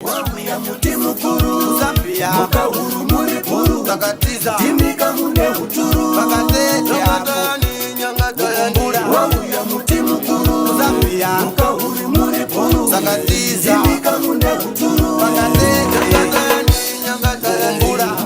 Wauya muti mukuru Zambia mukahuru muri bhuru takatiza imika mune huturu vakateteakumbura wauya muti mukuru Zambia mukahuru muri bhuru takatiza imika mune huturu vakateteakumbura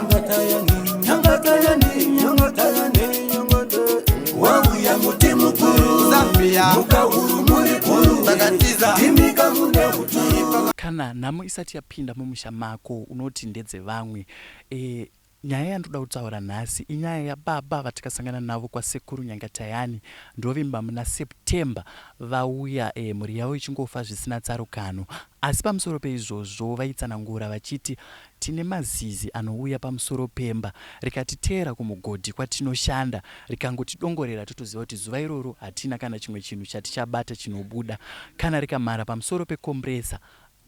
wauya muti mukuru Zambia mukahuru muri bhuru takatiza imika mune huturu. Kana nhamo isati yapinda mumusha mako unoti ndedzevamwe. E, nyaya yandoda kutaura nhasi inyaya yababa vatakasangana navo kwasekuru Nyangatayani. Ndovimba muna September vauya e, mhuri yavo ichingofa zvisina tsarukano. Asi pamusoro peizvozvo vaitsanangura vachiti tine mazizi anouya pamusoro pemba rikatiteera kumugodhi kwatinoshanda rikangotidongorera totoziva kuti zuva iroro hatina kana chimwe chinhu chatichabata chinobuda. Kana rikamhara pamusoro pekomburesa,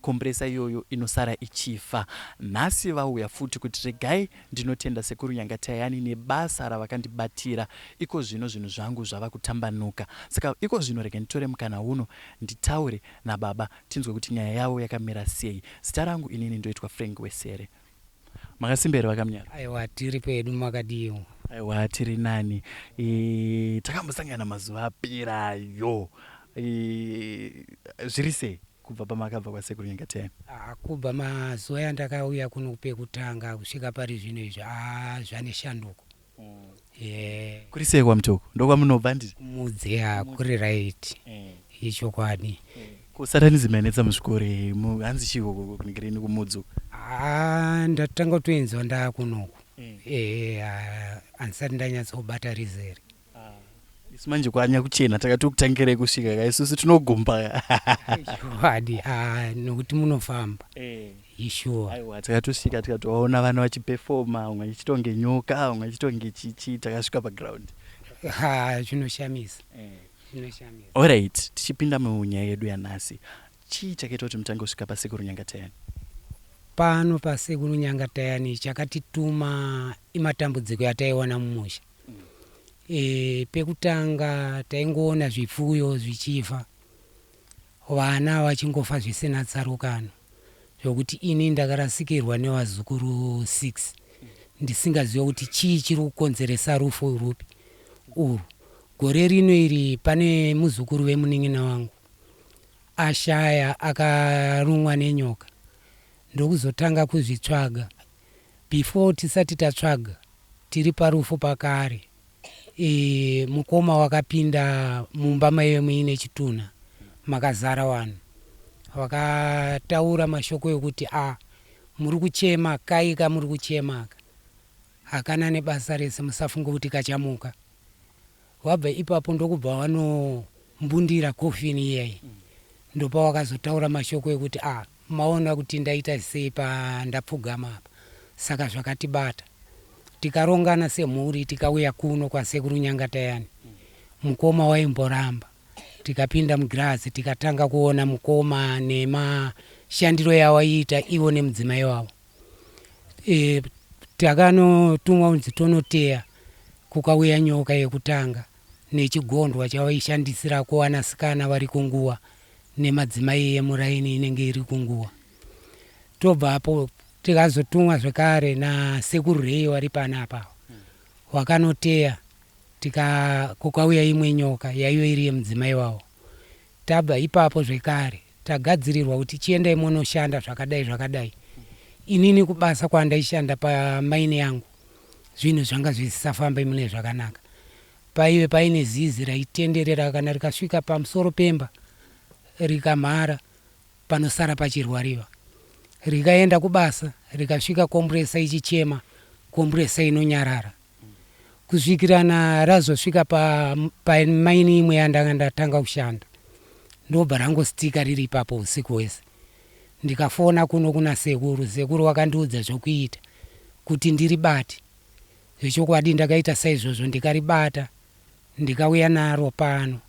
komburesa iyoyo inosara ichifa. Nhasi vauya futi kuti regai ndinotenda Sekuru Nyangatayani nebasa ravakandibatira. Ikozvino zvinhu zvangu zvava kutambanuka. Saka ikozvino rega nditore mukana uno nditaure nababa tinzwe kuti nyaya yavo yakamira sei. Zita rangu inini ndoitwa Frank Wesere. Makasimba here vakamunyara? Aiwa tiri pedu makadiwo. Aiwa tiri nani. E, takambosangana mazuva aperayo. E, zviri sei kubva pamakabva kwasekuru Nyangatayani? Ah, kubva mazuva yandakauya kuno pekutanga kusvika pari zvino izvi ah, zvane shanduko. Mm. Yeah. Kuri sei kwaMutoko? Ndokwamunobva handiti? Kumudzi ya kuri right. Mm. Ichokwadi. Mm. Ko satanism yanetsa muzvikoro eh, hanzi chii kunigireni kumudzi? Ah, ndatanga kutoinzwa ndaakunoku. Mm. Eh, ah, handisati ndanyatsobata rizere. Ah, isu manje kwanya kuchena takatokutangirei kusvika ka isusu tinogumba. Chokwadi, ah, nokuti munofamba. Eh. Ishuwa. Aiwa takatosvika tikatoona vana vachipefoma, umwe achitonge nyoka, umwe achitonge chichi, takasvika paground. Ha, zvinoshamisa. Eh. Zvinoshamisa. Alright, tichipinda munyaya yedu yanhasi. Chii chakaita kuti mutange kusvika paSekuru Nyangatayani? Pano paSekuru Nyangatayani chakatituma imatambudziko yataiwana mumusha. E, pekutanga taingoona zvipfuyo zvichifa Vana vachingofa zvisina tsarukano zvekuti ini ndakarasikirwa nevazukuru 6 ndisingazive kuti chii chiri kukonzeresa rufu rwupi urwu. Gore rino iri pane muzukuru vemunin'ina wangu ashaya akarumwa nenyoka ndokuzotanga kuzvitsvaga. Before tisati tatsvaga tiri parufu pakare E, mukoma wakapinda mumba maive muine chitunha makazara vanhu vakataura mashoko ekuti a muri kuchema kai kamuri kuchema aka hakana nebasa rese musafunge kuti kachamuka wabva ipapo ndokubva wanombundira kofini iyayi ndopawakazotaura mashoko ekuti a Maona kuti ndaita sei pandapfugama apa saka zvakatibata tikarongana semhuri tikauya kuno kwasekuru Nyangatayani mukoma waimboramba tikapinda mugirazi tikatanga kuona mukoma nemashandiro yawaiita ivo nemudzimai wavo e, takanotumwa kunzi tonoteya kukauya nyoka yekutanga nechigondwa chawaishandisira kuwanasikana vari kunguwa nemadzimai emuraini inenge iri kunguwa. Tobvapo tikazotumwa zvekare nasekuru Ray wari panapa wakanoteya tika kukauya imwe nyoka yaive iri yemudzimai wavo. Tabva ipapo zvekare tagadzirirwa kuti chiendai monoshanda zvakadai zvakadai. Inini kubasa kwandaishanda pamaini yangu zvinhu zvanga zvisisafambe mune zvakanaka. Paive paine zizi raitenderera kana rikasvika pamusoro pemba rikamhara panosara pachirwariwa. Rikaenda kubasa rikasvika komburesa ichichema komburesa inonyarara kusvikirana razosvika pamaini imwe yandanga ndatanga kushanda ndobva rangostika riri ipapo usiku hwese. Ndikafona kuno kuna sekuru, sekuru vakandiudza zvokuita kuti ndiribate. Zvechokwadi ndakaita saizvozvo ndikaribata ndikauya naro pano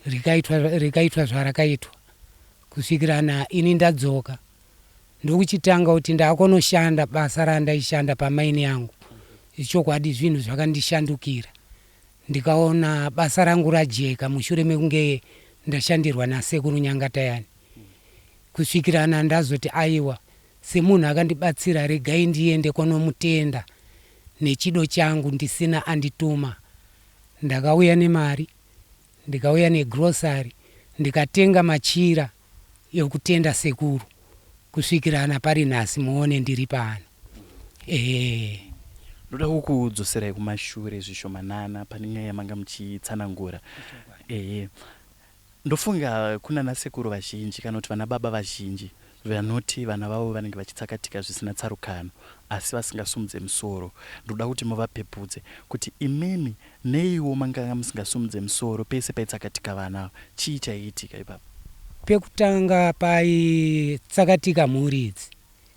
rikaitwa rikaitwa zvarakaitwa kusvikirana ini ndadzoka ndokuchitanga kuti ndakonoshanda basa randaishanda pamaini yangu ichokwadi zvinhu zvakandishandukira ndikaona basa rangu rajeka mushure mekunge ndashandirwa nasekuru Nyangatayani. Kusvikirana ndazoti aiwa semunhu akandibatsira regai ndiende konomutenda nechido changu ndisina andituma. Ndakauya nemari ndikauya negrocery ndikatenga machira ekutenda sekuru kusvikirana pari nhasi muone ndiri pano. Ehe. Ndoda kukudzoserai kumashure zvishomanana pane nyaya yamanga muchitsanangura. Ehe. Ndofunga kunana sekuru vazhinji kana kuti vana baba vazhinji vanoti vana vavo vanenge vachitsakatika zvisina tsarukano asi vasingasumudze musoro. Ndoda kuti muvapepudze kuti imimi neiwo manganga musingasumudze musoro pese paitsakatika vana ava. Chii chaiitika ipapo? Pekutanga paitsakatika mhuri idzi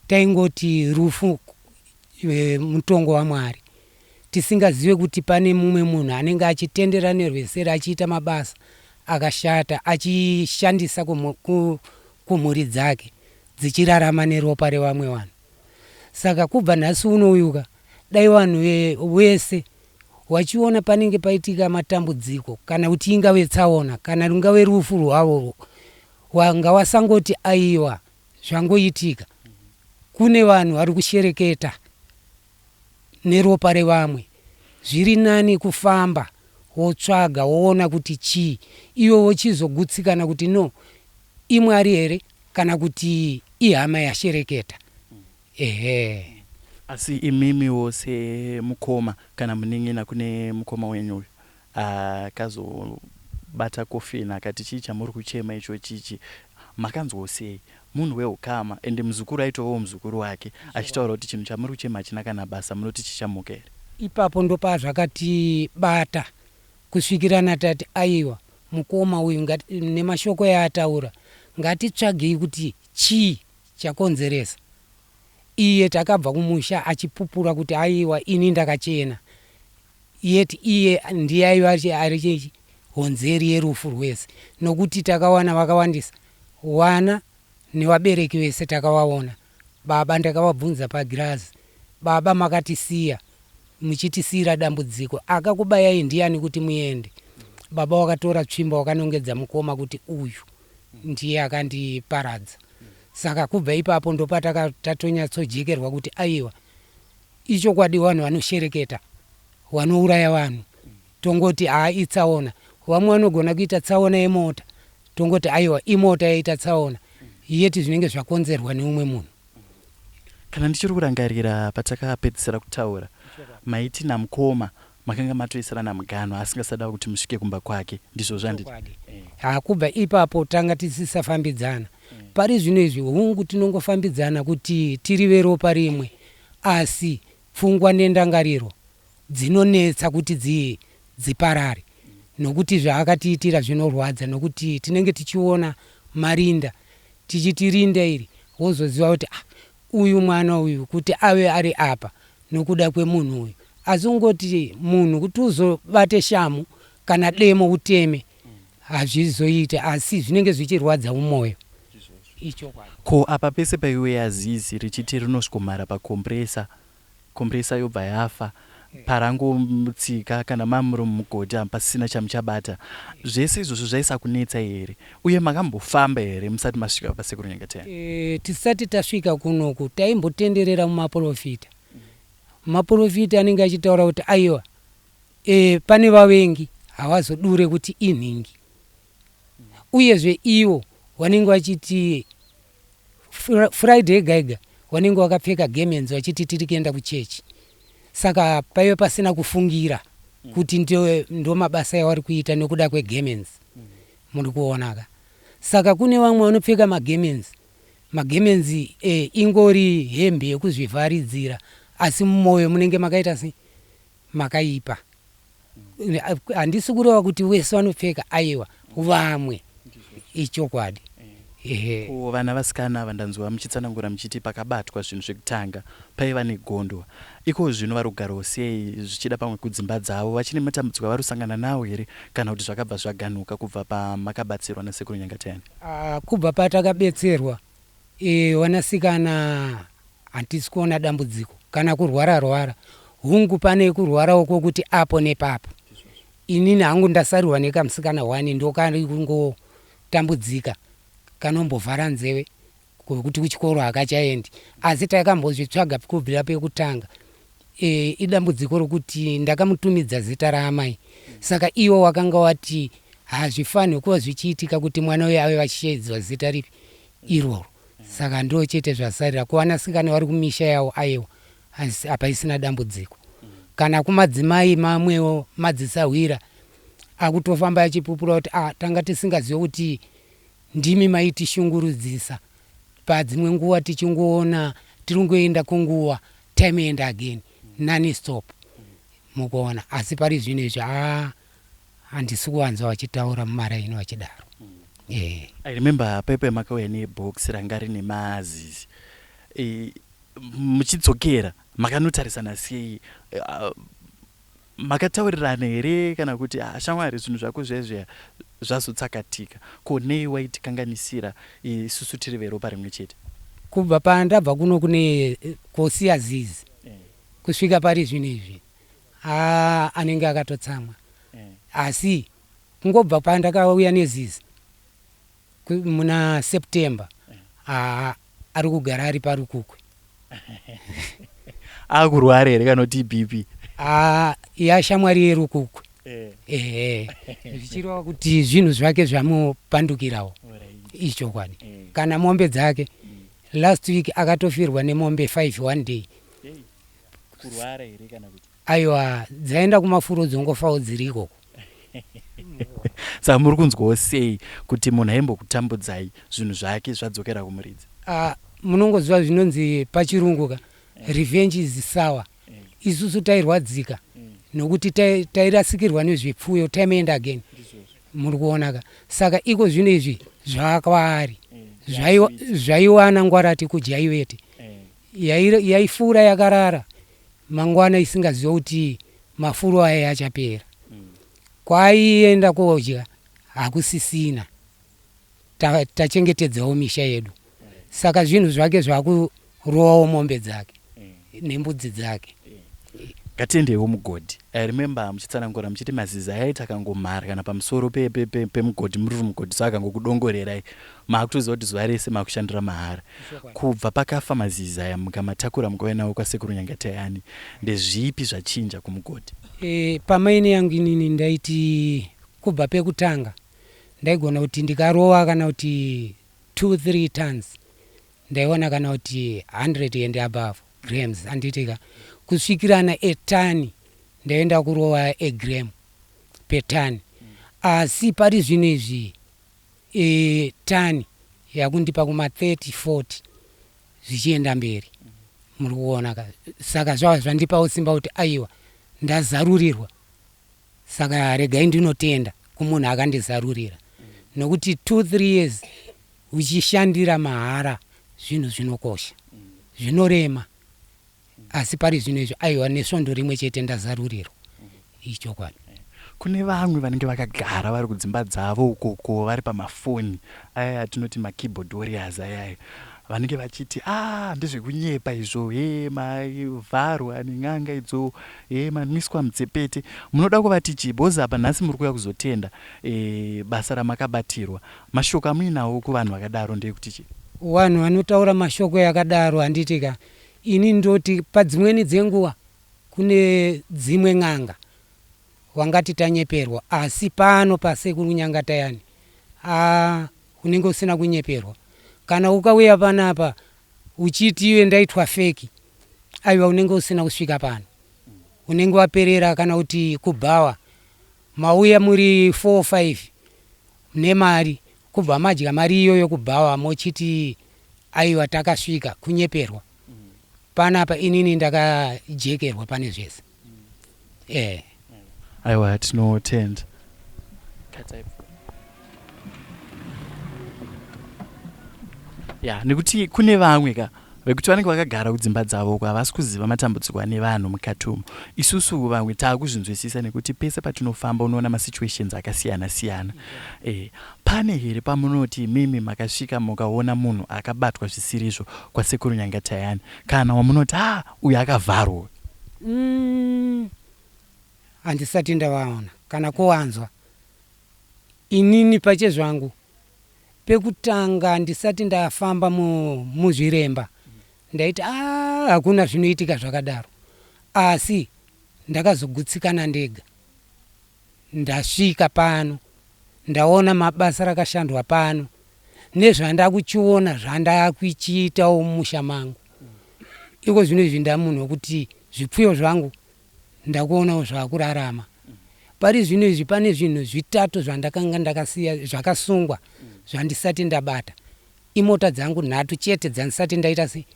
taingoti rufu mutongo waMwari tisingazive kuti pane mumwe munhu anenge achitendera nerweseri achiita mabasa akashata achishandisa kumhuri dzake dzichirarama neropa revamwe vanhu. Saka kubva nhasi unouyuka dai vanhu vese wachiona panenge paitika matambudziko kana kuti ingave tsaona kana rungave rufu rwavo ngawasangoti aiwa zvangoitika. Kune vanhu vari kushereketa neropa revamwe. Zviri nani kufamba wotsvaga woona kuti chii iwe wochizogutsikana kuti no iMwari here kana kuti ihama yashereketa. Ehe. Asi imimiwo semukoma kana munin'ina kune mukoma wenyu uyu akazobata coffin akati chii chamuri kuchema ichochichi makanzwawo sei? Munhu wehukama ende muzukuru aitovawo muzukuru wake achitaura kuti chinhu chamuri kuchema hachina kana basa munoti chichamuka here? Ipapo ndopazvakatibata kusvikirana tati aiwa mukoma uyu nemashoko yaataura ngatitsvagei kuti chii chakonzeresa. Iye takabva kumusha achipupura kuti aiwa ini ndakachena yet iye ndiye aiva ari honzeri yerufu rwese nokuti takawana vakawandisa wana nevabereki vese takavaona. Baba ndakavabvunza pagirazi, baba makatisiya muchitisiira dambudziko akakubayai ndiani kuti muende? Baba wakatora tsvimbo wakanongedza mukoma kuti uyu ndiye akandiparadza. Saka kubva ipapo ndopatatonyatsojekerwa kuti aiwa ichokwadi vanhu vanoshereketa vanouraya vanhu tongoti haa itsaona. Vamwe vanogona kuita tsaona yemota tongoti aiwa imota yaita tsaona yeti zvinenge zvakonzerwa neumwe munhu. Kana ndichiri kurangarira patakapedzisira kutaura maiti namukoma makanga matoisirana muganho asingasada kuti musvike kumba kwake ndizvo zvanditi? Haa kubva ipapo tanga tisisafambidzana. Pari zvino izvi hungu tinongofambidzana kuti tiri veropa rimwe asi pfungwa nendangariro dzinonetsa kuti dziparare nokuti zvaakatiitira zvinorwadza nokuti tinenge tichiona marinda tichiti rinda iri wozoziva kuti ah, uyu mwana uyu kuti ave ari apa nokuda kwemunhu uyu asi ungoti munhu kuti uzobate shamu kana demo uteme hazvizoite asi zvinenge zvichirwadza mumoyo. Ichokwadi. Ko apa pese paiuya zizi richiti rinosvikomhara pacompressor, compressor yobva yafa parangotsika kana mamuri mumugodhi hapasisina chamuchabata. Zvese izvozvo zvaisakunetsai here? Uye makambofamba here musati masvika paSekuru Nyangatayani? E, tisati tasvika kunoku taimbotenderera mumaporofita. Maporofita anenge achitaura kuti aiwa e, pane vavengi havazodure kuti inhingi. Uyezve ivo vanenge vachiti Friday yega yega vanenge vakapfeka gemenzi vachiti tiri kuenda kuchechi. Saka paive pasina kufungira kuti ndo mabasa avari kuita nekuda kwegemenzi. Muri kuona ka? Saka kune vamwe vanopfeka magemenzi. Magemenzi e, ingori hembe yekuzvivharidzira asi mumoyo munenge makaita sei? Makaipa. Handisi kureva kuti wese vanopfeka aiwa vamwe ichokwadi. Ehe. Ko vana vasikana ava ndanzwa muchitsanangura muchiti pakabatwa zvinhu zvekutanga paiva negondo. Iko zvino vari kugarawo sei zvichida pamwe kudzimba dzavo vachine matambudziko avari kusangana nawo here kana kuti zvakabva zvaganuka kubva pamakabatsirwa naSekuru Nyangatayani? Ah, kubva patakabetserwa e, vanasikana Handisi kuona dambudziko kana kurwara rwara. Hungu pane kurwarawo kwokuti apo nepapo. Inini hangu ndasarirwa nekamusikana hwani ndokari kungotambudzika kanombovhara nzeve. Kwekuti kuchikoro hakachaendi asi takambozvitsvaga kubvira pekutanga e, idambudziko rokuti ndakamutumidza zita raamai saka iwo wakanga wati hazvifanirwi kuva zvichiitika kuti mwana uyo ave vachishedzwa zita ripi iroro saka ndo chete zvasarira kuvanasikana vari kumisha yavo aiwa hapaisina dambudziko kana kumadzimai mamwewo madzisahwira akutofamba achipupura kuti ah, tanga tisingazive kuti Ndimi maitishungurudzisa padzimwe nguva tichingoona tiringoenda kunguva time and again none stop mukuona asi pari zvino izvi haa handisi kuvanzwa vachitaura mumaraini vachidaro eh. I remember pepe makauya nebox ranga rine mazizi e, muchidzokera makanotarisana sei Makataurirana here kana kuti ah shamwari zvinhu zvako zviya zviya zvazotsakatika ko nei waitikanganisira isusu tiri veropa rimwe chete? Kubva pandabva kuno kune kosiya zizi kusvika pari zvino izvi haa anenge akatotsamwa asi kungobva pandakauya nezizi muna September haa ari kugara ari parukukwe. Akurwara here kana kuti ibp? Haa yashamwari yerukukwe eh. Ehe zvichireva kuti zvinhu zvake zvamupandukirawo ichokwadi eh. Kana mombe dzake mm. Last week akatofirwa nemombe 5 one day. Kurwara here kana kuti? Aiwa dzaenda kumafuro dzongofawo dziri ikoko. Saka muri kunzwawo sei kuti munhu aimbokutambudzai zvinhu zvake zvadzokera kumuridzi? Ah, munongoziva zvinonzi pachirungu ka revenge is sour. Isusu tairwadzika nokuti tairasikirwa nezvipfuyo time and again. Muri kuona ka? Saka iko zvino izvi zvakwaari. Zvaiwana ngwarati kudya ivete. Yaifura yakarara mangwana isingazive kuti mafuro aya achapera. Kwaaienda kodya hakusisina. Tachengetedzawo misha yedu. Saka zvinhu zvake zvakurovawo mombe dzake nembudzi dzake. Ngatiendeiwo mugodhi. I remember muchitsanangura muchiti mazizi aya aiti akangomhara kana pamusoro pemugodhi muri mumugodhi so akangokudongorerai makutoziva kuti zuva rese makushandira mahara. Kubva pakafa mazizi aya mukamatakura mukauya nawo kwasekuru Nyangatayani ndezvipi zvachinja kumugodhi? E, pamaini yangu inini ndaiti kubva pekutanga ndaigona kuti ndikarova kana kuti 2 3 tons ndaiwana kana kuti 100 and above grams handitika kusvikirana etani ndaienda kurova egram petani asi pari zvino izvi e, tani yakundipa kuma 30 40 zvichienda mberi muri kuona ka saka zvava zvandipawo simba kuti aiwa ndazarurirwa saka regai ndinotenda kumunhu akandizarurira nokuti 2 3 years uchishandira mahara zvinhu zvinokosha zvinorema asi pari zvino izvi aiwa nesvondo rimwe chete ndazarurirwa ichokwadi. Kune vamwe vanenge vakagara vari kudzimba dzavo ukoko vari pamafoni aya atinoti makeyboard warriors ayaya vanenge vachiti ah ndezvekunyepa izvo he mavharwa nen'anga idzo he manwiswa mudzepete munoda kuvati chii because apa nhasi muri kuuya kuzotenda e, basa ramakabatirwa Mashoko amuinawo kuvanhu vakadaro ndeekuti chii? Vanhu vanotaura mashoko yakadaro handiti ka ini ndoti padzimweni dzenguva kune dzimwe n'anga wangati tanyeperwa asi pano pasekuru Nyangatayani haa unenge usina kunyeperwa kana ukauya panapa uchiti iwe ndaitwa feki aiwa unenge usina kusvika pano unenge waperera kana kuti kubhawa mauya muri 4 5 nemari kubva madya mari iyoyo kubhawa mochiti aiwa takasvika kunyeperwa panapa inini ndakajekerwa pane zvese eh Aiwa tinotenda. Ya nekuti kune vamwe ka vekuti vanenge vakagara kudzimba dzavo uko havasi kuziva matambudziko ane vanhu mukati umu isusu vamwe taakuzvinzwisisa nekuti pese patinofamba unoona masituations akasiyana siyana e, pane here pamunoti imimi makasvika mukaona munhu akabatwa zvisirizvo kwasekuru Nyangatayani kana wamunoti ha uyu akavharwa mm, handisati ndavaona kana kuwanzwa inini pachezvangu. Pekutanga ndisati ndafamba muzviremba ndaiti a hakuna zvinoitika zvakadaro, asi ndakazogutsikana ndega ndasvika pano ndaona mabasa rakashandwa pano nezvandakuchiona zvandakuchiitawo mumusha mangu. Iko zvino izvi ndamunhu wekuti zvipfuyo zvangu ndakuonawo zvakurarama. Pari zvino izvi pane zvinhu zvitatu zvandakanga ndakasiya zvakasungwa zvandisati ndabata. Imota dzangu nhatu chete dzandisati ndaita sei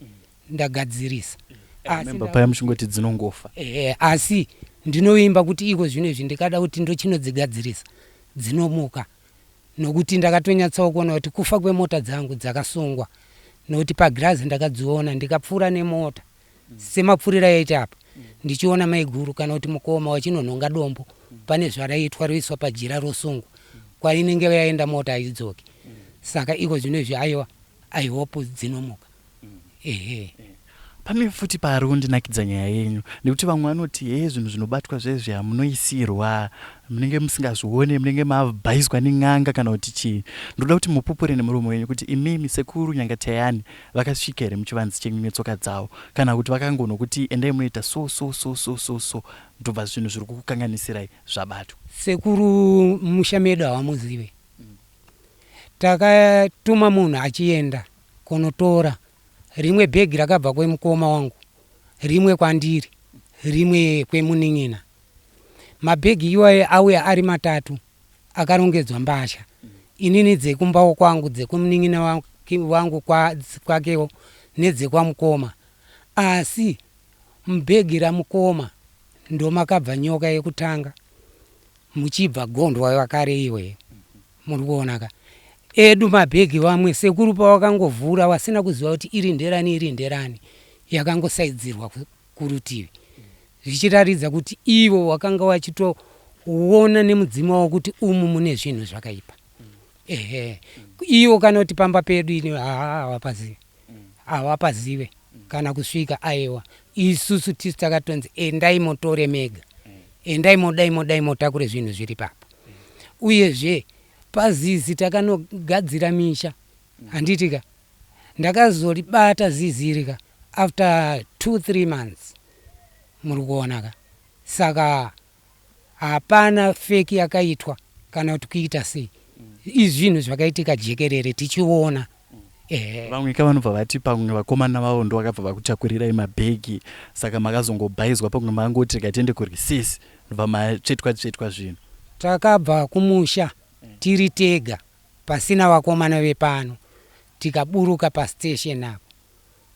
ndagadzirisa. Asi Remember paya muchingoti dzinongofa. Ehe, asi ndinovimba kuti iko zvino izvi ndikada kuti ndochinodzigadzirisa dzinomuka nokuti ndakatonyatsawo kuona kuti kufa kwemota dzangu dzakasungwa nokuti pagirazi ndakadziona ndikapfuura nemota semapfuriro ayaita apa ndichiona maiguru kana kuti mukoma wachinonhonga dombo pane zvaraiitwa roiswa pajira rosungwa kwainenge yaenda mota haidzoki saka iko zvino izvi aiwa I hope dzinomuka ehe. Pane futi paari kundinakidza nyaya yenyu nekuti vamwe vanoti hee zvinhu zvinobatwa zvezvi hamunoisirwa munenge musingazvione munenge mabhaizwa nen'anga kana kuti chii. Ndoda kuti mupupure nemuromo wenyu kuti imimi sekuru Nyangatayani vakasvika here muchivanzi chenyu netsoka dzavo kana kuti vakangonokuti endai munoita so so so so so so ndobva zvinhu zviri kukukanganisirai zvabatwa. Sekuru musha medu havamuzive. Takatuma munhu achienda kunotora rimwe bhegi rakabva kwemukoma wangu, rimwe kwandiri, rimwe kwemunin'ina. Mabhegi iwayo auya ari matatu akarongedzwa mbatya. Inini dzekumbawo kwangu, dzekwemunin'ina wangu kwakewo nedzekwamukoma. Asi mubhegi ramukoma ndomakabva nyoka yekutanga muchibva gondwa wakare iwe muri kuona ka edu mabhegi vamwe sekuru pawakangovhura wasina kuziva kuti iri nderani iri nderani yakangosaidzirwa kurutivi zvichiraridza kuti ivo wakanga wachitoona nemudzimu wavo kuti umu mune zvinhu zvakaipa ehe ivo kana kuti pamba pedu ini haa hawapazive hawapazive kana kusvika aiwa isusu tisu takatonzi endai motore mega endai modai modai motakure zvinhu zviri papo uyezve pazizi takanogadzira misha handiti ka ndakazoribata zizi iri ka after 2 3 months muri kuona ka saka Hapana fake yakaitwa kana kuti kuita sei. Izvinhu zvakaitika jekerere tichiona. Ehe. Vamwe ka vanobva vati pamwe vakomana vavo ndovakabva vakutakurirai mabhegi saka makazongobhaizwa pamwe mangoti rega tiende kurecess ndobva matsvetwa tsvetwa zvinhu. Takabva kumusha tiri tega pasina vakomana vepano tikaburuka pastation apo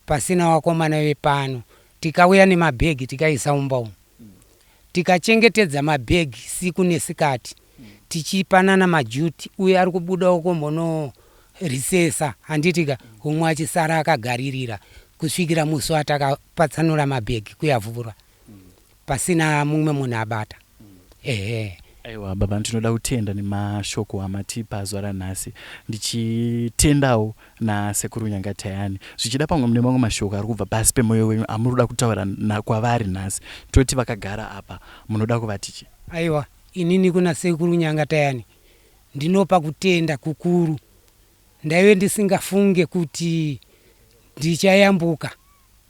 pasina vakomana vepano tikauya nemabhegi tikaisa mumba umu. Tikachengetedza mabag siku nesikati tichipanana maduty uyu ari kubuda okombono risesa handiti ka umwe achisara akagaririra kusvikira musi watakapatsanura mabag kuyavhura pasina mumwe munhu abata ehe. Aiwa baba ndinoda kutenda nemashoko amatipa zuva ranhasi ndichitendawo nasekuru Nyangatayani. Zvichida pamwe mune mamwe mashoko ari kubva pasi pemoyo wenyu amunoda kutaura kwavari nhasi. Toti vakagara apa munoda kuvati chii? Aiwa inini kuna sekuru Nyangatayani ndinopa kutenda kukuru. Ndaive ndisingafunge kuti ndichayambuka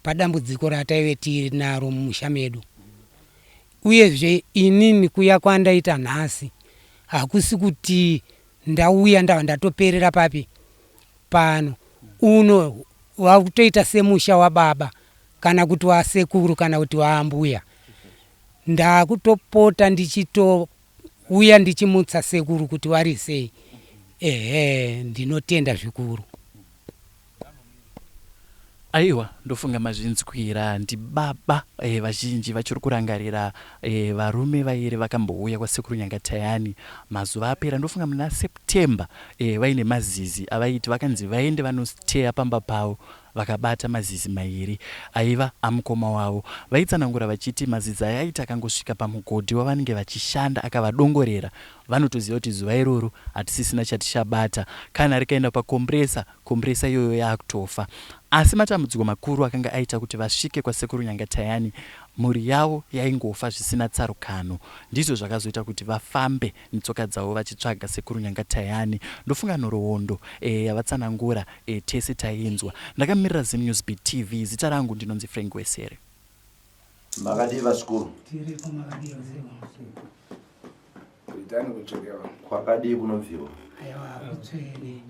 padambudziko rataive tinaro mumusha medu. Uyezve inini kuya kwandaita nhasi hakusi kuti Ndauya ndava ndatoperera papi pano uno wakutoita semusha wababa kana kuti wasekuru kana kuti waambuya. Ndakutopota ndichitouya ndichimutsa sekuru kuti wari sei. Ehe ndinotenda zvikuru. Aiwa ndofunga mazvinzwira ndibaba eh, vazhinji vachiri kurangarira eh, varume vairi vakambouya kwasekuru Nyangatayani mazuva apera ndofunga muna September eh, vaine mazizi avaiti vakanzi vaende vanosteya pamba pavo vakabata mazizi mairi aiva amukoma wavo. Vaitsanangura vachiti mazizi aya aiti akangosvika pamugodhi wavanenge vachishanda akavadongorera vanotoziva kuti zuva iroro hatisisina chatichabata. Kana rikaenda pakomburesa Compressor iyoyo yakutofa. Asi matambudziko makuru akanga aita kuti vasvike kwasekuru Nyangatayani Mhuri yavo yaingofa zvisina tsarukano. Ndizvo zvakazoita kuti vafambe netsoka dzavo vachitsvaga Sekuru Nyangatayani. Ndofunga nhoroondo eh, yavatsanangura eh, tese tainzwa. Ndakamirira Zimnews Beat TV. Zita rangu ndinonzi Frank Wesere. Makadii vazukuru? Tiripo makadii sekuru? Kuitani kutsvekewa. Kwakadii kunobviwa? Aiwa kutsvene.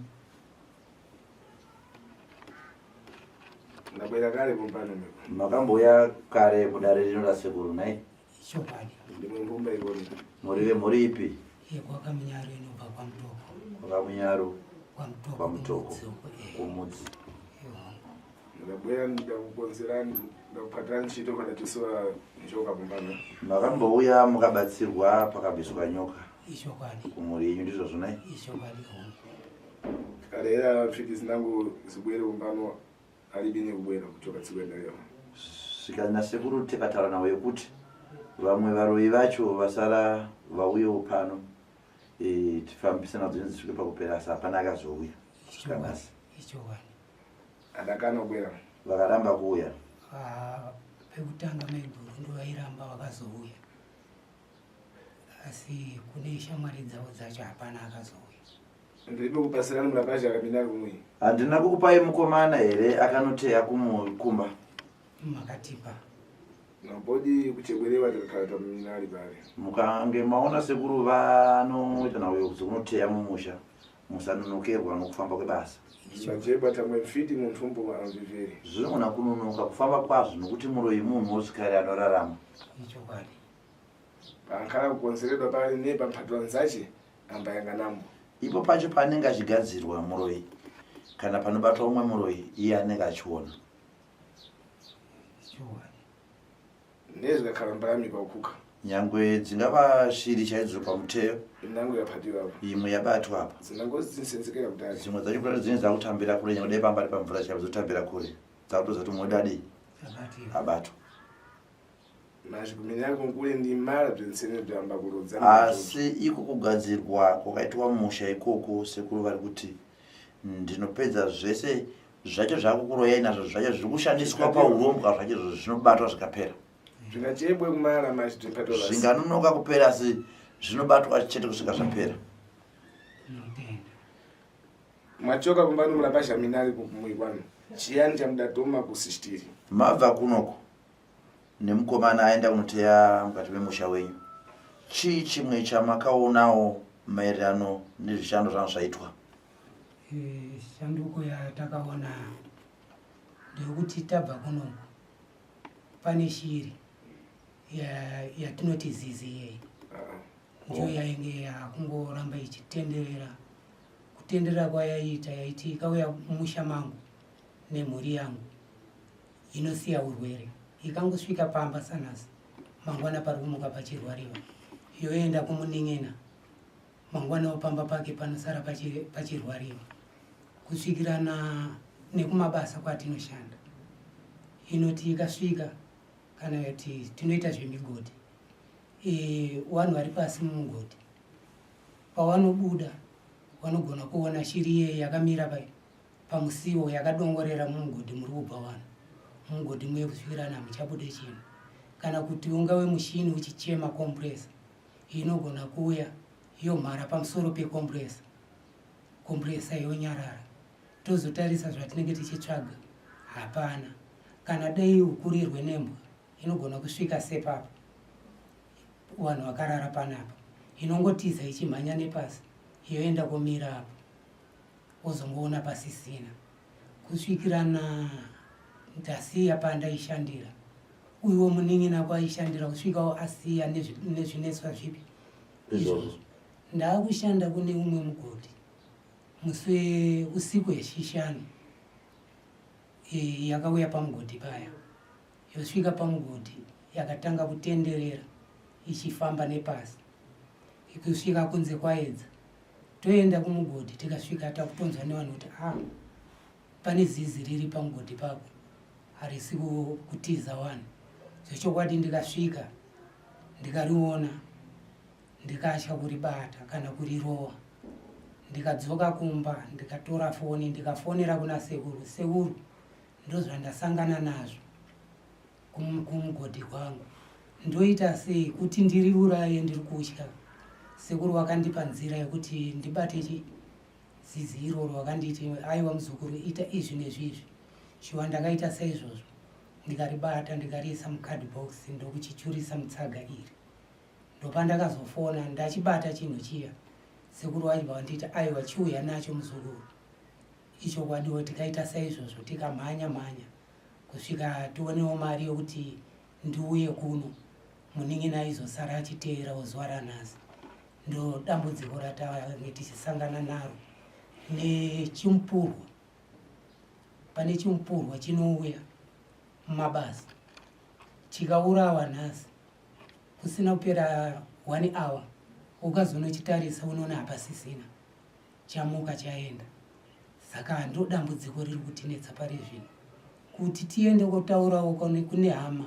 Ndabwera kare kumpano meko. Makambouya kare kudare rino rasekuru nhai? Chokwadi. Ndimwe mbumba ikoni. Muri vemhuri ipi? YekwaKamunyaru inobva kwaMutoko. KwaKamunyaru KwaMutoko. kwaMutoko Kumudzi uko, eh. kumudzi. Ehongo. Ndabwera ndakukonzerani ndakupatira ntchito kana tisowa njoka kumpano. Makambouya mukabatsirwa pakabviswa nyoka Ichokwadi. kumhuri yenyu ndizvozvo nhai? Ichokwadi hongu. Kalera mfiti zinangu zibwere kumpano alibine kubwera kuchoka tsiku lero. Svika nasekuru tikataura navo yekuti vamwe varoyi vacho vasara vauyewo pano e, tifambise nadzo dzisvike pakupera asi hapana akazouya kusvika nhasi. Ichokwadi. Adakana kubwera. Vakaramba kuuya. Ah, pekutanga maiguru ndovairamba vakazouya asi kune shamwari dzavo dzacho hapana akazouya. Ndiripo kupasirana murapazha akamina kumwe. Handina kukupai mukomana here akanoteya kumba? Makatipa. Nabodi kuchekwerewa tikakhala tamina ali pale. Mukange maona sekuru vanoita nhau dzekunoteya mumusha musanonokerwa nokufamba kwebasa. Majeba tamwe mfiti munthumbu amviviri. Zvinogona kunonoka kufamba kwazvo nokuti muroyi munhu wozvikare anorarama. Ichokwadi. Pankhala kukonzeredwa pale ne pamphatula nzache ambayanganambo. Ipo pacho paanenge achigadzirwa muroyi kana panobatwa umwe muroyi iye anenge achiona. Ichokwadi. Nezvikakhala mbalami paukuka. Nyangwe dzingava shiri chaidzo pamuteyo. Inango yaphatiwa apo. Imwe yabatwa apa. Dzinangozi dzinisenzekera kudari. Dzimwe dzacho kudari dzinenge dzakutambira kure nyangwe dai pamba ari pamvura chaipo dzotambira kure. Dzakutoziva kuti mumwe wedu adii? Abatiwa. Abatwa. Asi iko kugadzirwa kwakaitwa musha ikoko sekuru vari kuti ndinopedza zvese zvacho zvakukuroyai nazvo zvacho zviri kushandiswa paurombwa zvacho izvozvo zvinobatwa zvikapera zvinganonoka kupera asi zvinobatwa chete kusvika zvapera Mwachoka kumba nomurapasha minari kumuikwano chiyani chamudatoma kusisitiri mabva kunoko nemukomana aenda kunoteya mukati memusha wenyu chii chimwe chamakaonawo maererano nezvishando zvanga zvaitwa eh, shanduko yatakaona ndeyekuti tabva kunoku pane shiri yatinoti zizi iyeyi ndiyo oh. yainge yakungoramba ichitenderera kutenderera kwayaiita yaiti ikauya mumusha mangu nemhuri yangu inosiya urwere ikangosvika pamba sanhasi mangwana pari kumuka pachirwariwa yoenda kumunin'ina mangwanawo pamba pake panosara pachirwariwa kusvikirana nekumabasa kwatinoshanda inoti ikasvika kana kuti tinoita zvemigodhi e, vanhu vari pasi mumugodhi pavanobuda vanogona kuona shiri iye yakamira pai pamusiwo yakadongorera mumugodhi muri kubva vanhu mumugodhi muye kusvikirana hamuchabude chinhu kana kuti ungave mushini uchichema compressor inogona kuuya yomhara pamusoro pecompressor compressor yonyarara tozotarisa zvatinenge tichitsvaga hapana kana dei ukurirwe nembwa inogona kusvika sepapa vanhu vakarara panapa inongotiza ichimhanya nepasi yoenda komira apo wozongoona pasisina kusvikirana ndasiya pandaishandira uyuwo munin'ina kwaishandira kusvikawo asiya nezvinetswa zvipi izvozvo ndaakushanda kune umwe mugodhi musi usiku hwechishanu e, yakauya pamugodhi paya yosvika pamugodhi yakatanga kutenderera ichifamba nepasi ikusvika kunze kwaedza toenda kumugodhi tikasvika takutonzwa nevanhu kuti a ah, pane zizi riri pamugodhi pako harisi kutiza wani zvechokwadi ndikasvika ndikariona ndikatya kuribata kana kurirova ndikadzoka kumba ndikatora foni ndikafonera kuna sekuru sekuru ndozvandasangana nazvo Kumugodhi kwangu ndoita sei kuti ndiriuraye ndiri kutya sekuru wakandipa nzira yekuti ndibate chi zizi iroro wakanditi aiwa muzukuru ita izvi nezvizvi shuwa ndakaita saizvozvo ndikaribata ndikariisa mucardbox ndokuchichurisa mutsaga iri ndopandakazofona ndachibata chinhu chiya sekuru vachibva vanditi aiwa chiuya nacho muzukuru ichokwadiwo tikaita saizvozvo tikamhanya mhanya kusvika tionewo mari yokuti ndiuye kuno munin'ina aizosara achiteerawo zuva ranhasi ndo dambudziko ratange tichisangana naro nechimupurwa pane chimupurwa chinouya mumabasa chikaurawa nhasi kusina kupera one hour ukazonochitarisa unoona hapasisina chamuka chaenda saka ndo dambudziko riri kutinetsa pari zvino kuti tiende kotaurawo kune hama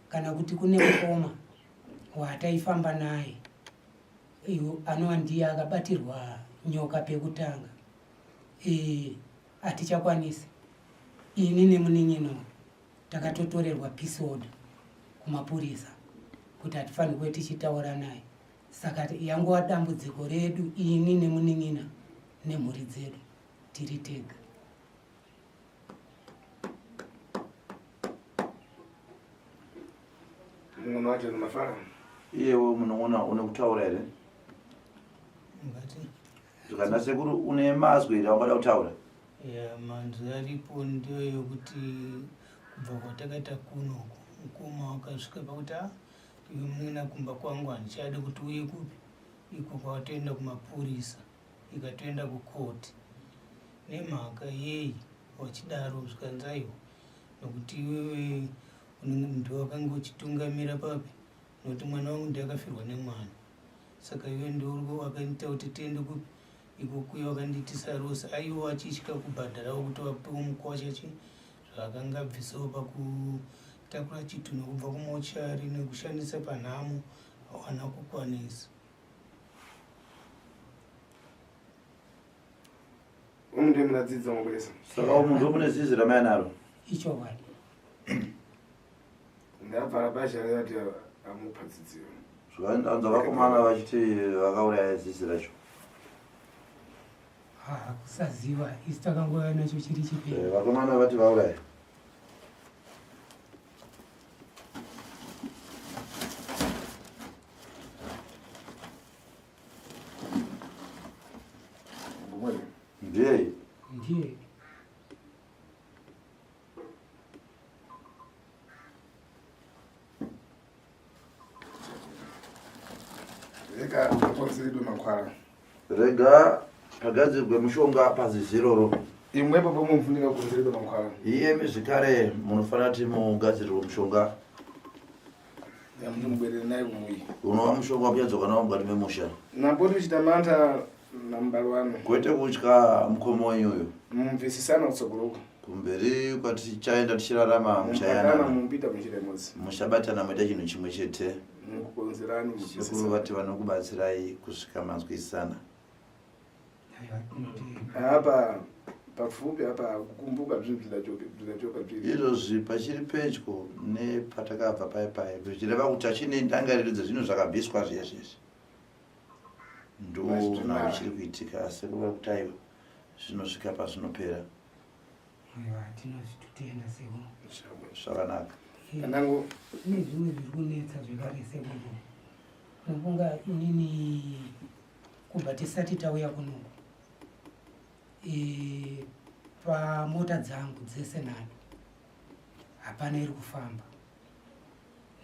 kana kuti kune mukoma wataifamba naye anova ndiye akabatirwa nyoka pekutanga hatichakwanisi ini nemunin'ina takatotorerwa peace order kumapurisa kuti hatifanirwe tichitaura naye saka yangova dambudziko redu ini nemunin'ina nemhuri dzedu tiri tega. Munhu wacho mafara. Iyewo munoona une kutaura here? Zvikanzi sekuru une mazwi here aungada kutaura? Ya, manzwi aripo ndiyo yokuti kubva kwatakaita kuno uku mukoma wakasvika pakuti a iwe munin'ina kumba kwangu handichade kuti uye kupi iko kwawatoenda kumapurisa ikatoenda kucourt nemhaka yei wachidaro zvikanzi aiwa nokuti iwewe ndiwe wakange uchitungamira papi nokuti mwana wangu ndiye akafirwa nemwana saka iwe ndiwe wakaita kuti tiende kupi iko kuye wakandiitisa rose aiwa achitya kubhadharawo kuti wapiwe mukwasha chi zvaakanga abvisawo pakutakura chitunhu kubva kumochari nekushandisa panhamo hawana kukwanisa Umu ndiye munadzidza mabwesa. Saka umu ndo mune zizi ramai naro. Ichokwadi. Ndabva rabasha rati amupa dzidziro. Zvakanzwa vakomana vachiti vakauraya zizi racho. Ha, kusaziva isu takangouya nacho chiri chipenyu. Eh, vakomana vati vauraya. Ndiye. Ndiye. Rega akonzeredwe mankhwala. Rega pagadzirwe mushonga pazizi iroro. Imwepo pomwe mufunika kukonzeredwa mankhwala. Iyemi zvekare munofanira kuti mugadzirirwe mushonga. Mubwerere naye kumuyi. Unova mushonga wakuchadzoka nawo mukati memusha. Napoti uchita mantha namubalo wanu. Kwete kutya mukoma wenyu uyu. Mumvisisana kutsogoloko. Kumberi kwatichaenda tichirarama muchayanana. Mupita munjira imodzi. Muchabatana moita chinhu chimwe chete. Mukukonzerani Sekuru vati vanokubatsirai kusvika manzwisisana. Apa pafupi apa kukumbuka zvinhu zvidachoka zviri. Izvozvi pachiri pedyo nepatakabva paye paye zvichireva kuti achine ndangariro dzezvinhu zvakabviswa zviya zviya. Ndona zvichiri kuitika asi kuva kuti aiwa zvinosvika pazvinopera. Aiwa tinozvitotenda sekuru. Zvakanaka. Panangu kune zvimwe zviri kunetsa zvekare sekuru. Nokunga inini kubva tisati tauya kunoku e, pamota dzangu dzese nhatu hapana iri kufamba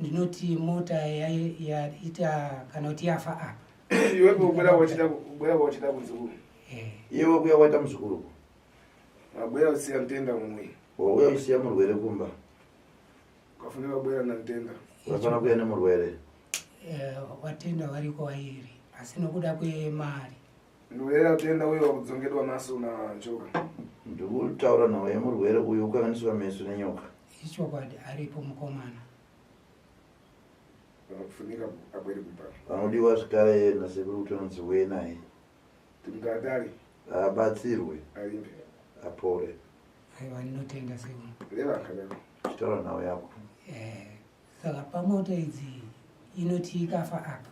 ndinoti mota yaita kana kuti yafa apa iwe kubwera wachida kunzukuru eh. iwe kuya waita muzukuru wabwera usiya mtenda mumwe wauya usiya murwere kumba ukafanira kubwera namtenda ukafanira kuya nemurwere eh, watenda variko vairi asi nokuda kwemari ndorera kutenda uyo wakudzongedwa maso nanjoka ndikutaura nhau yemurwere uyo ukanganiswa meso nenyoka ichokwadi aripo mukomana vanofunika abwere kumba vanodiwa zvekare nasekuru kuti vanonzi uye naye timutadari abatsirwe arimbe apore aiwa ndinotenda sekuru reva akadaro chitaura nhau yako eh. Saka pamota idzi inoti ikafa apa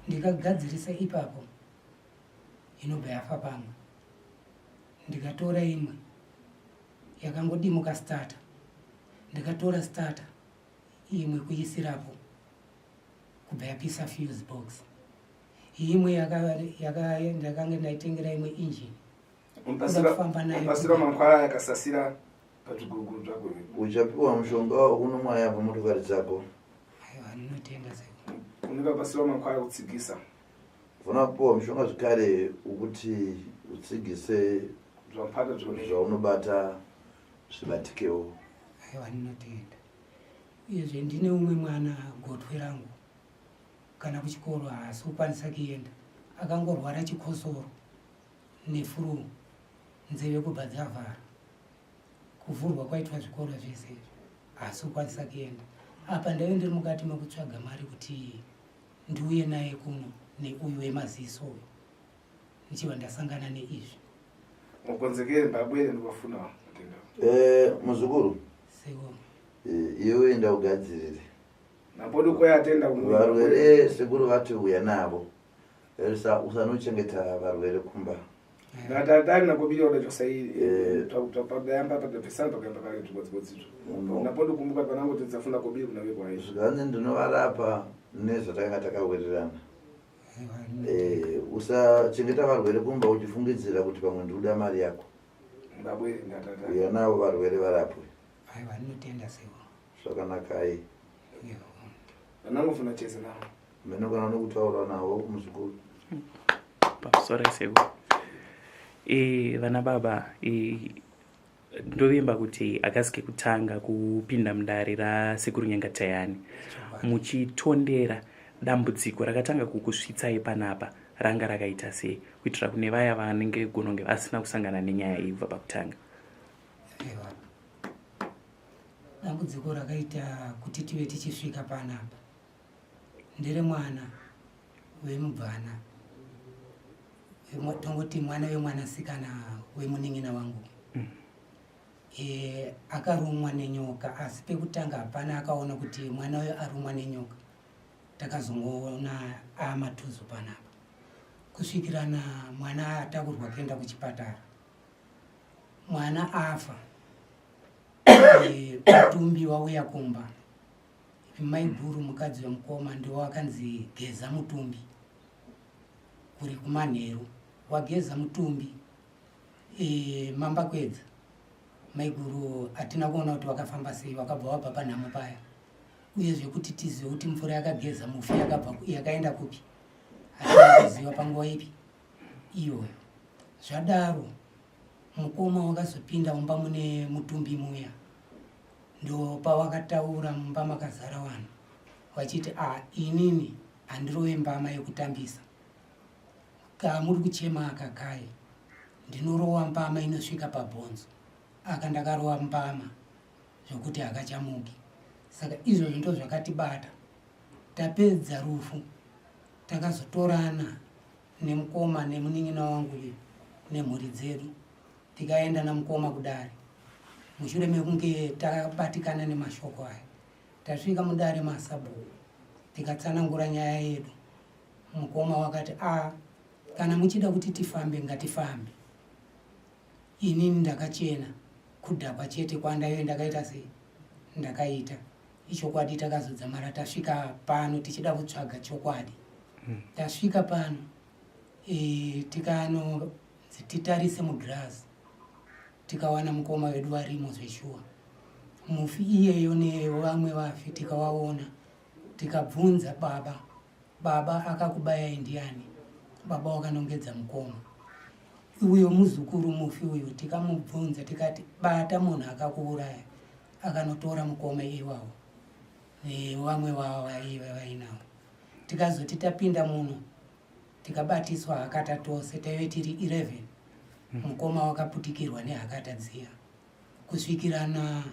ndikagadzirisa ipapo inobva yafa pamwe ndikatora imwe yakangodimuka starter ndikatora starter imwe kuisirapo kubva yapisa fuse box imwe ndakange ndaitengera imwe engine kufamba nayo pasira mankwara yakasasira pazviguruguru zvako uchapiwa mushonga waunomwa yabva motokari dzako aiwa ndinotenda sekuru unenge pasira mankwara kutsigisa Ufana kupiwa mushonga zvekare wekuti utsigise zvaunobata zvibatikewo. Aiwa ndinotenda. Uyezve ndine umwe mwana gotwe rangu kana kuchikoro haasi kukwanisa kuenda akangorwara chikosoro nefuruu nzeve kubva dzavhara kuvhurwa kwaitwa zvikoro zvese izvi haasi kukwanisa kuenda apa ndaive ndiri mukati mekutsvaga mari kuti ndiuye naye kuno neuyu wemaziso uyu ndichibva ndasangana neizvi mukonzekere ndabwere ndikafuna eh, muzukuru seko eh, iwe enda ugadzirire napodokoyatenda varwere sekuru vati uya navo usanochengeta varwere kumba Ndatari nakobiri wada chosairi eh. padayamba padabvisana pakayamba kare zvikodzikodzizvo napo ndikumbuka panangu tidzafunda kobiri kuna vekwa izvo zvikanzi ndinovarapa nezvatakanga takawirirana eh, usachengeta varwere kumba uchifungidzira kuti pamwe ndikuda mari yako uya navo varwere varapwe aiwa ndinotenda sewo zvakanakai anangofuna chese navo Mene kana nokutaura navo muzukuru. Pamusoro sekuru. E, vana baba e, ndovimba kuti akasi kekutanga kupinda mudare rasekuru Nyangatayani muchitondera dambudziko rakatanga kukusvitsai panapa ranga rakaita sei kuitira kune vaya vanenge gononge vasina kusangana nenyaya iyi kubva pakutanga. Dambudziko rakaita kuti tive tichisvika panapa Ndere mwana wemubvana tongoti mwana wemwanasikana wemunin'ina wangu mm. E, akarumwa nenyoka asi pekutanga hapana akaona kuti mwana uyo arumwa nenyoka takazongoona amatuzu panapa kusvikirana mwana atakurwa kuenda kuchipatara mwana afa e, mutumbi wauya kumba Maiguru mukadzi wemukoma ndiwo wakanzi geza mutumbi kuri kumanheru wageza mutumbi e, mambakwedza maiguru hatina kuona kuti wakafamba sei wakabva wabva panhamo paya uye zvekuti tizive kuti mvura yakageza mufi yakabva yakaenda kupi hatina kuziva panguva ipi iyoyo zvadaro mukoma wakazopinda mumba mune mutumbi muya Ndopawakataura mumba makazara vanhu vachiti ah inini handirove mbama yekutambisa ka muri kuchema aka kai ndinorowa mbama inosvika pabhonzo aka ndakarowa mbama zvekuti hakachamuki saka izvozvo ndozvakatibata tapedza rufu takazotorana nemukoma nemunin'ina wangu uyu nemhuri dzedu tikaenda namukoma kudare mushure mekunge tabatikana nemashoko aya tasvika mudare masabhuku tikatsanangura nyaya yedu mukoma wakati a ah, kana muchida kuti tifambe ngatifambe inini ndakachena kudhakwa chete kwandaive ndakaita sei ndakaita ichokwadi takazodzamara tasvika pano tichida kutsvaga chokwadi hmm. tasvika pano e, tikano titarise mugirazi tikawana mukoma wedu varimo zveshuwa mufi iyeyo nevamwe vafi tikawaona tikabvunza baba baba akakubayai ndiani baba wakanongedza mukoma uyo muzukuru mufi uyu tikamubvunza tikati bata munhu akakuuraya akanotora mukoma iwawo nevamwe vavo vaive vainawo tikazoti tapinda muno tikabatiswa hakata tose taive tiri 11 hmm. mukoma wakaputikirwa nehakata dziya kusvikirana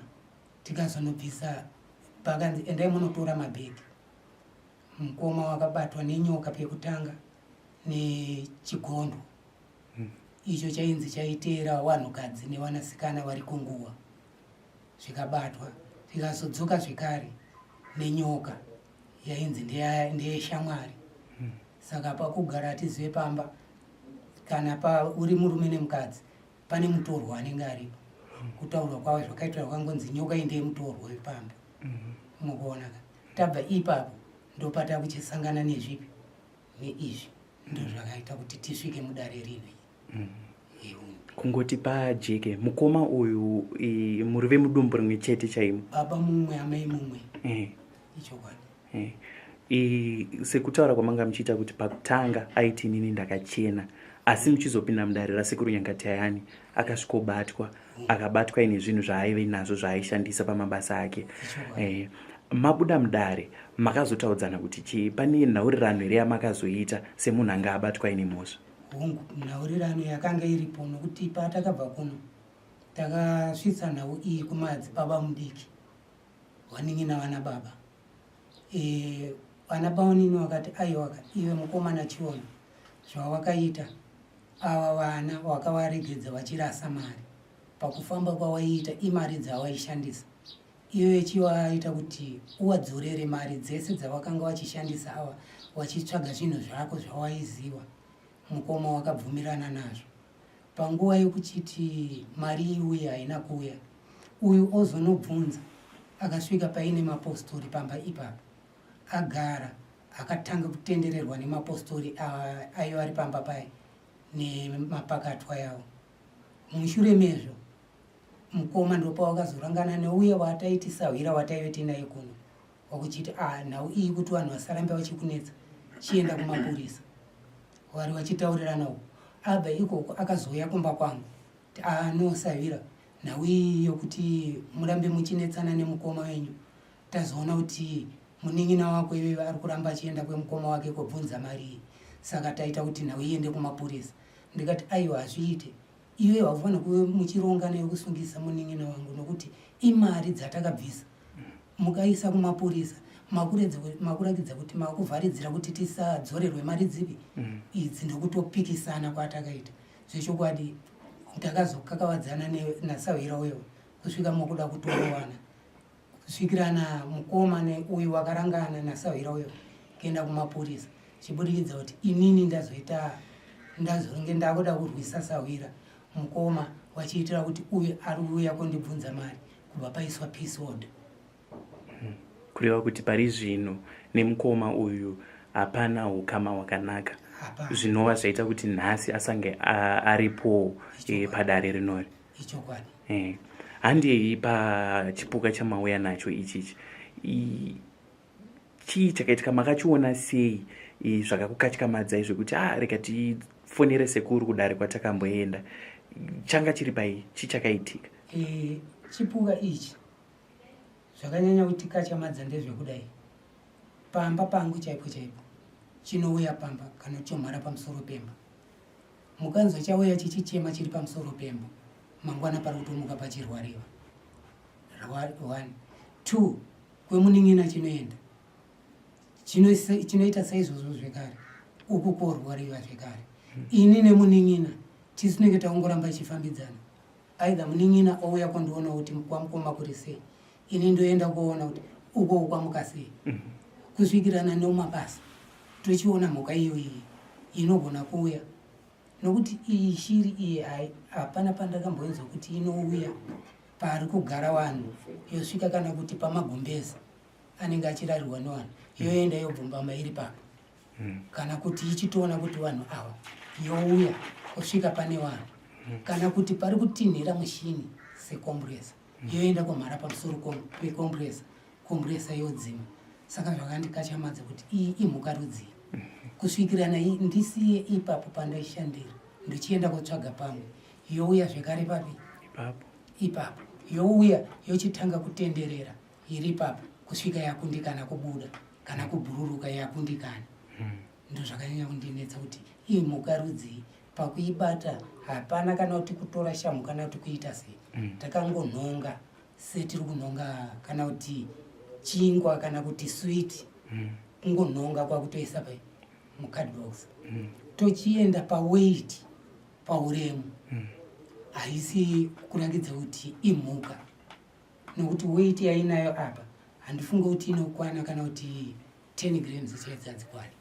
tikazonobvisa pakanzi endai munotora mabhegi mukoma wakabatwa nenyoka pekutanga nechigondo hmm. icho chainzi chaiteera vanhukadzi nevanasikana vari kunguva zvikabatwa zvikazodzoka zvekare nenyoka yainzi ndeyeshamwari. Saka pakugara hatizive pamba kana pa uri murume nemukadzi pane mutorwa anenge aripo. Kutaurwa kwavo zvakaitwa kwangonzi nyoka iyi ndeyemutorwa wepamba. Mukuona ka tabva ipapo ndopatakuchisangana nezvipi neizvi ndozvakaita kuti tisvike mudare rino. Kungoti pajeke mukoma uyu muri vemudumbu rimwe chete chaimo. Baba mumwe amai mumwe. Ichokwadi. Sekutaura kwamanga muchiita kuti pakutanga aiti inini ndakachena, asi muchizopinda mudare raSekuru Nyangatayani akasvikobatwa, akabatwa aine zvinhu zvaaive nazvo zvaaishandisa pamabasa ake. Mabuda mudare makazotaudzana kuti chii? Pane nhaurirano here yamakazoita semunhu anga abatwa aine mhosva? Hongu, nhaurirano yakanga iripo nokuti patakabva kuno takasvitsa nhau iyi kumadzibaba mudiki vanin'ina vana baba. Vana bamunini vakati aiwaka iwe mukomana chiona zvawakaita ava vana wakavaregedza vachirasa mari pakufamba kwawaiita imari dzawaishandisa iwe chivaita kuti uwadzorere mari dzese dzawakanga wachishandisa ava wachitsvaga zvinhu zvako zvawaiziva. Mukoma wakabvumirana nazvo. Panguva yekuchiti mari iuye haina kuuya, uyu ozonobvunza akasvika paine mapostori pamba ipapo agara akatanga kutendererwa nemapostori aiva ari pamba paye nemapakatwa yavo. Mushure mezvo mukoma ndopawakazorangana neuya wataiti sahwira wataive tinaye kuno wakuchiti ah, nhau iyi kuti vanhu vasarambe vachikunetsa chienda kumapurisa. Wari vachitaurirana uku abva ikoko akazouya kumba kwangu kuti ah, no sahwira nhau iyi yokuti murambe muchinetsana nemukoma wenyu tazoona kuti munin'ina wako iwewe ari kuramba achienda kwemukoma wake kobvunza mari iyi saka taita kuti nhau iende kumapurisa. Ndikati aiwa hazviite iwe haufanira kuve muchirongana yokusungisa munin'ina wangu nokuti imari dzatakabvisa mukaisa kumapurisa makurakidza kuti makuvharidzira kuti tisadzorerwe mari dzipi idzi ndokutopikisana kwatakaita. Zvechokwadi takazokakavadzana nasahwira uyo kusvika mukuda kutorowana kusvikirana mukoma neuyu wakarangana nasahwira uyo kuenda kumapurisa chibudikidza kuti inini ndazoita ndazonge ndakuda kurwisa sahwira mukoma wachiitira kuti uyu ari kuuya kundibvunza mari kubva paiswa peace order. Kureva kuti pari zvino nemukoma uyu hapana hukama hwakanaka, zvinova zvaita kuti nhasi asange aripo padare rinori. Ichokwadi. Handei pachipuka chamauya nacho ichichi. Chii chakaitika? Makachiona sei zvakakukatyamadzai zvekuti rega tifonere sekuru kudare kwatakamboenda? Changa chiri pai? Chii chakaitika? Chipuka ichi zvakanyanya kutikatyamadza ndezvekudai. Pamba pangu chaipo chaipo chinouya pamba kana chomhara pamusoro pemba. Mukanzwa chauya chichichema chiri pamusoro pemba, mangwana pari kutomuka pachirwariwa. 1 2 kwemunin'ina chinoenda chinoita saizvozvo zvekare, uku korwariwa zvekare. Ini nemunin'ina tisu tinenge taongoramba ichifambidzana. Either munin'ina ouya kondiona kuti kwamukoma kuri sei, ini ndoenda kuona kuti uko kwamuka sei, kusvikirana nemabasa tochiona mhuka iyoyi inogona kuuya. Nokuti iyi shiri iyi hapana pandakamboinzwa kuti inouya pari kugara vanhu yosvika kana kuti pamagumbezi anenge achirarirwa nevanhu yoenda yobvumbama iri papa, kana kuti ichitoona kuti vanhu ava youya kusvika pane vanhu, kana kuti pari kutinhira mushini sekomburesa yoenda kumhara pamusoro pekomburesa, komburesa yodzima. Saka zvakandikachamadza kuti iyi imhuka rudzii, kusvikirana ndisiye ipapo pandaishandira ndichienda kotsvaga pamwe youya zvekare papi ipapo youya yochitanga kutenderera iri ipapo kusvika yakundikana kubuda kana kubhururuka yakundikana. Ndozvakanyanya kundinetsa kuti imhuka rudzii. Pakuibata hapana kana kuti kutora shamhu kana kuti kuita sei, takangonhonga setiri kunhonga kana kuti chingwa kana kuti sweet, kungonhonga kwakutoisa pai mucardbox. Tochienda paweight pauremu, haisi kurakidza kuti imhuka nokuti weight yainayo apa Handifunge kuti inokwana kana kuti 10 grams chaidzo hadzikwani.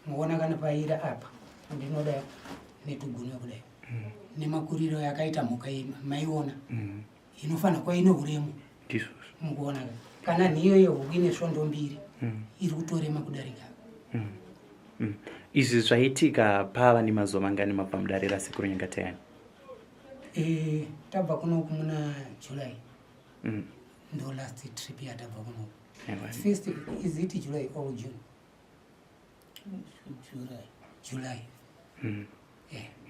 Muona kana paira apa ndinoda netugunwe kudai. Nemakuriro yakaita mhuka iyi maiona. Inofanira kuva ine uremu. Ndizvozvo. Mukuona kana nhiyo yehuku ine svondo mbiri iri kutorema kudarika. Izvi zvaitika pava nemazuva mangani mabva mudare raSekuru Nyangatayani? Eh, tabva kunoku muna July. Ndo last trip yatabva kunoku. First, is it July or June? July. July.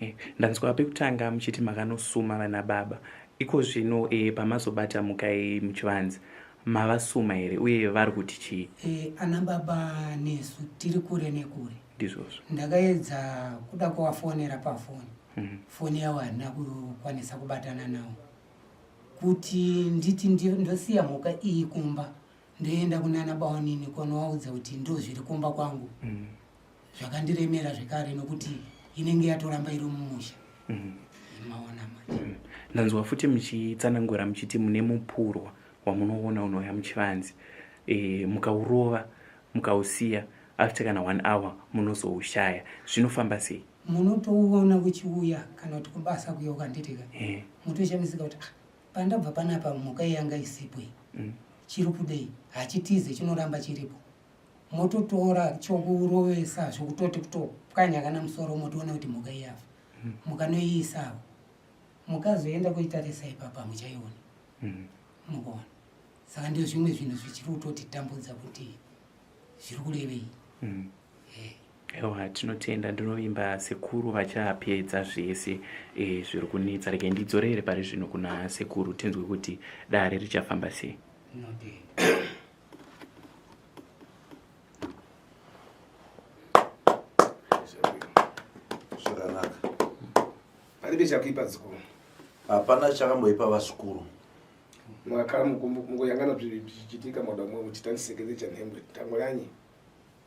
Eh, ndanzwa pekutanga muchiti makanosuma vana baba. Iko zvino pamazobata mhuka iyi muchivanze, mavasuma here uye vari kuti chii? Ana baba nesu tiri kure nekure. Ndizvozvo. Ndakaedza kuda kuvafonera pafoni. Foni yavo handina kukwanisa kubatana navo. Kuti nditi ndosiya mhuka iyi kumba ndoenda kunana baonini konovaudza kuti ndozviri kumba kwangu. Zvakandiremera zvekare nokuti inenge yatoramba iri mumusha. Maona manje. Ndanzwa futi muchitsanangura muchiti mune mupurwa wamunoona unouya muchivanze. Mukaurova mukausiya after kana 1 hour munozoushaya. Zvinofamba sei? Munotouona uchiuya kana kuti kubasa kuya ukanditika. Mutoshamisika kuti pandabva panapa mhuka yanga isipo iyi. Chiri kudei? Hachitize, chinoramba chiripo. Mototora chokurovesa zvokutoti kutopwanya kana musoro motoona kuti mhuka iyi yafa. Mukanoiisawo. Mukazoenda kuitarisa ipapa muchaiona. Mukuona. Saka ndizvo zvimwe zvinhu zvichiri kutotitambudza kuti zviri kurevei. Ewa, tinotenda. Ndinovimba sekuru vachapedza zvese zviri kunetsa. Regai ndidzorere pari zvino kuna sekuru tinzwe kuti dare richafamba sei. Tinotenda. Zvakanaka. Paribe chakuipa zikuru. Hapana chakamboipa vazukuru. Mwakhala mukuyangana zvichiitika mwada mwe muchitanisekeze chanhembwe tangolanyi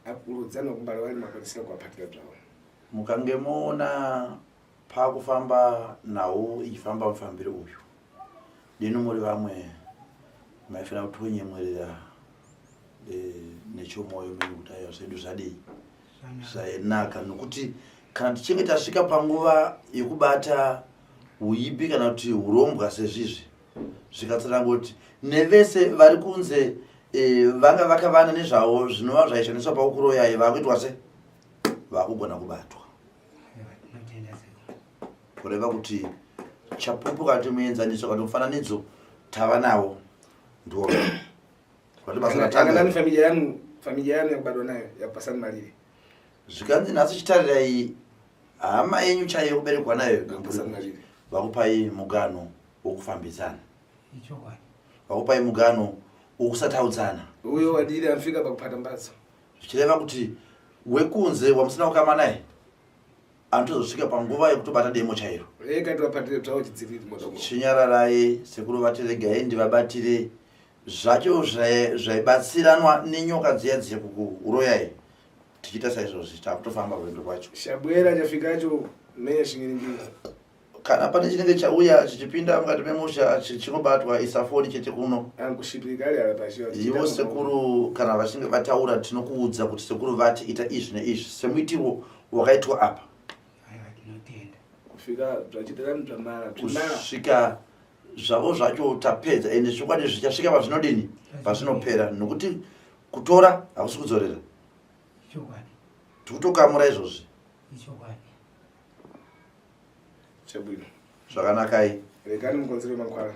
akurudzana kumbali wali makwanisira kuwapatira bzvawo. Mukange moona pakufamba nhau ichifamba mufambiro uyu, deno muri vamwe maifanira kutonyemwerera nechomwoyo menyu kuti aiwa zvedu zvadii zvainaka, nokuti kana tichinge tasvika panguva yekubata huipi kana kuti hurombwa sezvizvi, zvikatsanangura kuti nevese vari kunze vanga vakavana nezvavo zvinova zvaishandiswa pakukuroyai vakuitwa se vakugona kubatwa. Kureva kuti chapupu kana kuti muenzaniso kana mufananidzo tava nawo ndiwo kuti basa ratanga. Nani familia yanu, familia yanu yakubadwa nayo yakupasana malire. Zvikanzi nhasi chitarirai hama yenyu chaiyo kuberekwa nayo Yakupasana malire. Vakupai mugano wokufambidzana. Ichokwadi. Vakupai mugano wokusataudzana. Uyo wadiri anofika pakupata mbatso. Zvichireva kuti wekunze wamusina kukama naye anotozosvika panguva yekutobata demo chairo. Rega tiwapatire zvavo chidziriri moda kuno. Chinyararai sekuru vati regai ndivabatire zvacho zvaibatsiranwa nenyoka dziya dziya kukuroyai. Tichiita saizvozvi takutofamba rwendo rwacho. Shabwera chafikacho meya shingiringiri. Kana pane chinenge chauya chichipinda mukati memusha chichinobatwa isafoni chete kuno. Angushipirika ari apa pashi. Ivo sekuru kana vachinge vataura tinokuudza kuti sekuru vati ita izvi neizvi semuitiro wakaitwa apa. Aiwa tinotenda. Kusvika zvachitirani zvamara zvimara. Kusvika zvavo zvacho tapedza ende zvokwadi zvichasvika pazvinodini pazvinopera nokuti kutora hakusi kudzorera. Chokwadi. Tikutokamura izvozvi. Ichokwadi. Chabwino. Zvakanakai. Regani mukonzere mankwara.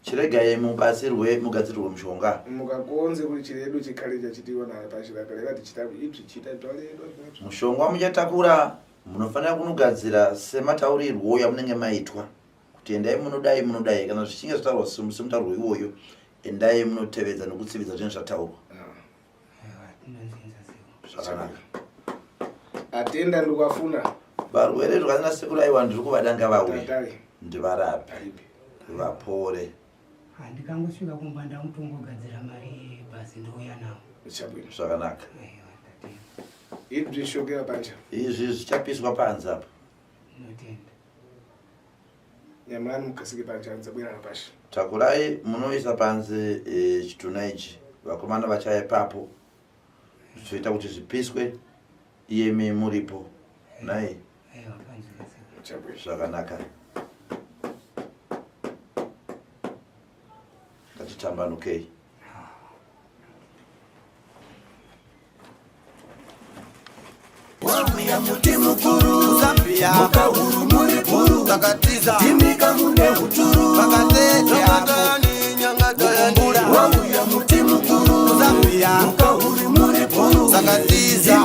Chiregai mubatsirwe mugadzirirwe mushonga. Mukakonze kuti chiredu chikhale chachitiwa na pashi rakalera tichita ibzi chita twaledo. Mushonga wamuchatakura munofanira kunogadzira semataurirwo yamunenge maitwa. Kuti endai munodai munodai kana zvichinge zvataurwa semutaurwo iwoyo endai munotevedza nokutsividza zvinenge zvataurwa. Zvakanaka. Atenda ndikafuna. Varwere zvakanaka sekuru aiwa ndiri kuvada ngavauye ndivarape vapore. Handikangosvika kumba ndamutongogadzira mari yebhazi ndouya nawo. Zvakanaka. Izvi shokera panja. Izvi zvichapiswa panze apa. Ndinotenda. Nyamani mukasike panja nzabwera pashi. Takurai munoisa panze chitunha ichi. Vakomana vachaya ipapo zvoita kuti zvipiswe iyemi muripo nhai. Zvakanaka. Ngatitambanukei. Wauya muti mukuru Zambia mukahuru muri bhuru takatiza imika mune huturu vakateteakumbura wauya muti mukuru Zambia mukahuru muri bhuru takatiza.